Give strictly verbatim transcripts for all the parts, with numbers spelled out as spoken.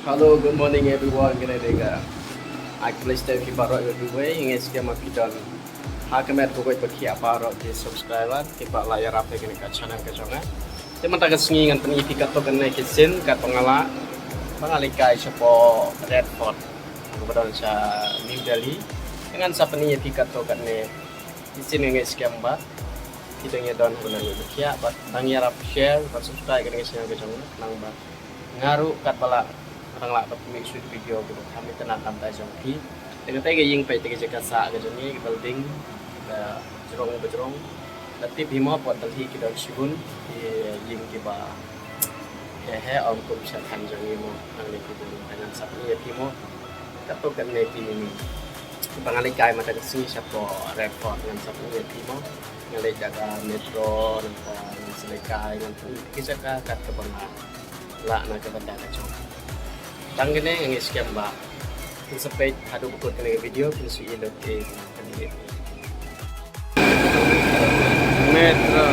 Hello, good morning everyone. Kane ka dei ka Ike Place te, phi baroh ïa phi wei, ngi skhem ba phi don ha ka met ka khuid ba phi baroh ki subscriber kiba la ïarap ïa kane ka channel ka jong nga. Te mynta ka sngi ngan pyni ïa phi katto katne ki sien katba nga lah ba nga leit kai shapoh Red Fort kaba don sha New Delhi. Te ngan sa pyni ïa phi katto katne ki sien. Ngi skhem ba phi dang ïa don ha ka met ka khuid ba phi bad dang ïarap share bad subscribe kane ka channel ka jong nga, nang ba nga ruh katba lah nga dang lah ban pynmih shuh video kiba kham itynnad na ka bynta jong phi. Te kata ka ïing peit, te ka jaka sah ka jong ngi, ka building, ka jrong ba jrong. La tip hi mo, pdeng Delhi ki don shibun ki ïing kiba heh heh, ym kum sha kham jong ngi mo, hangne ki bun. Te ngan sa pyni ïa phi mo katto katne ki ïing ba nga leit kai mynta ka sngi shapoh Red Fort, ngan sa pyni ïa phi mo. Nga leit da ka metro, nangta ngan sa leit kai, ngan pyni ki jaka katba nga lah na ka bynta ka jong. Tang kane, ngi skhem ba phin sa peit haduh ba kut kane ka video, phin sa ïohi lut ïa kane ka metro.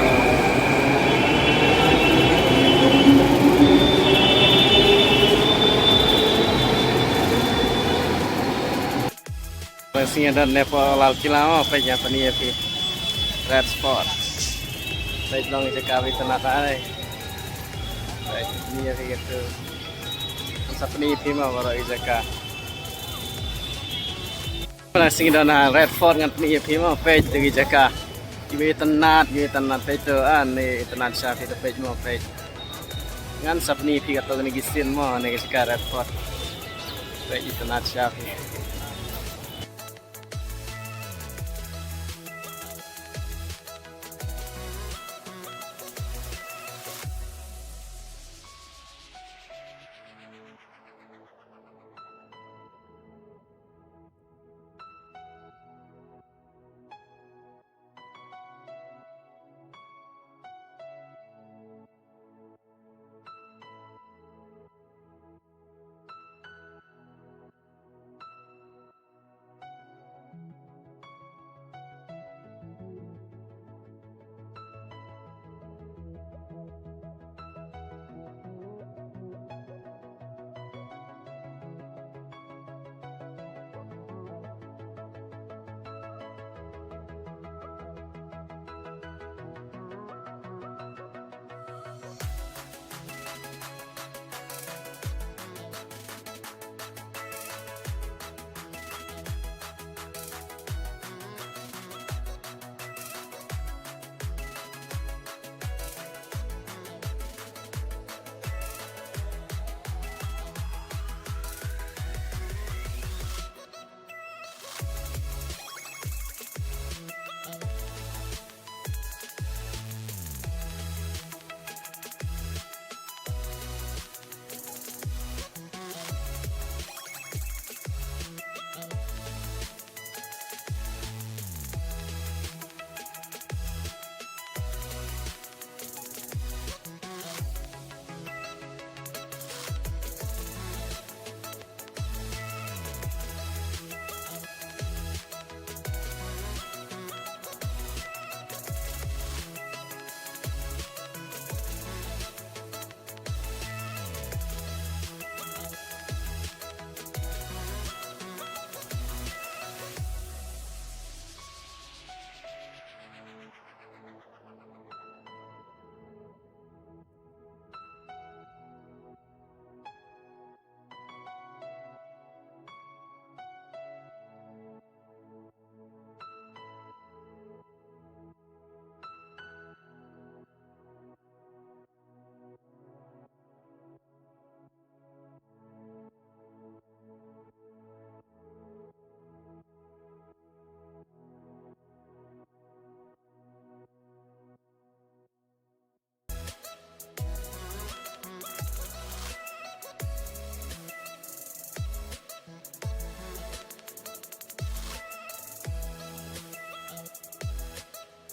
Ba sngi da ne po Lal Kila mo, peit, ngan pyni ïa phi Red Fort. Peit long jaka ba itynnad ai. Peit, pyni ïa phi katu. Sa pyni ïa phi mo baroh ki jaka. Ba sngi da na Red Fort ngan pyni ïa phi mo, peit tu ki jaka. Kiba itynnad, kiba itynnad, peit tu, ah, ne itynnad sha phi tu, peit mo, peit. Ngan sa pyni ïa phi katto katne ki sien mo, ne ki jaka Red Fort. Peit, itynnad sha phi.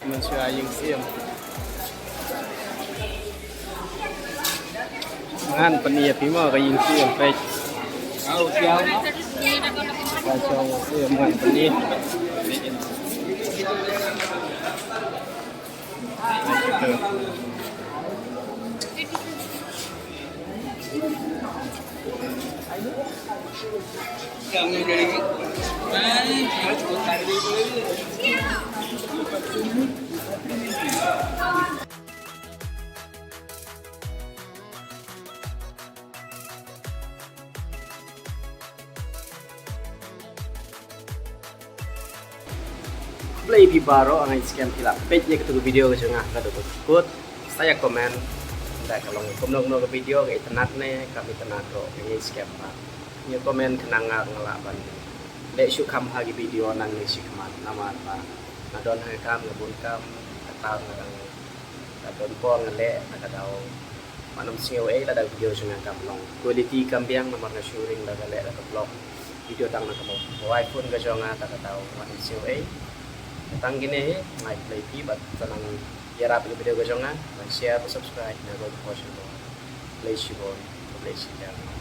Mynshuwa ïing siem. Ngan pyni ïa phi mo ka ïing siem, peit. Ka ïing siem ngan pyni. Khublei phi baroh, nga ngeit skhem phi la peit ïa katu ka video ka jong nga haduh ba kut. Sa ïa comment da ka long kumno kumno ka video, ka itynnad ne kam itynnad ruh, nga ngeit skhem ba ïa comment khnang nga ruh nga lah ban leh shuh kham bha ki video nangne shi khmat, namar ba nga don ha ka kam, nga bun kam, kata nga dang, ka don por nga leh na ka daw. Wat nym sngew ei, lada ka video jong nga kam long quality kam biang, namar nga shu ring da ka leh da ka vlog, video tang na ka mobile phone ka jong nga, ta ka daw wat nym sngew ei. Tang kine hi, nga ai khublei phi bad sa nang ïarap ïa ka video ka jong nga, nang share bad subscribe na ka bor shibun. Khublei shibun, khublei shibun.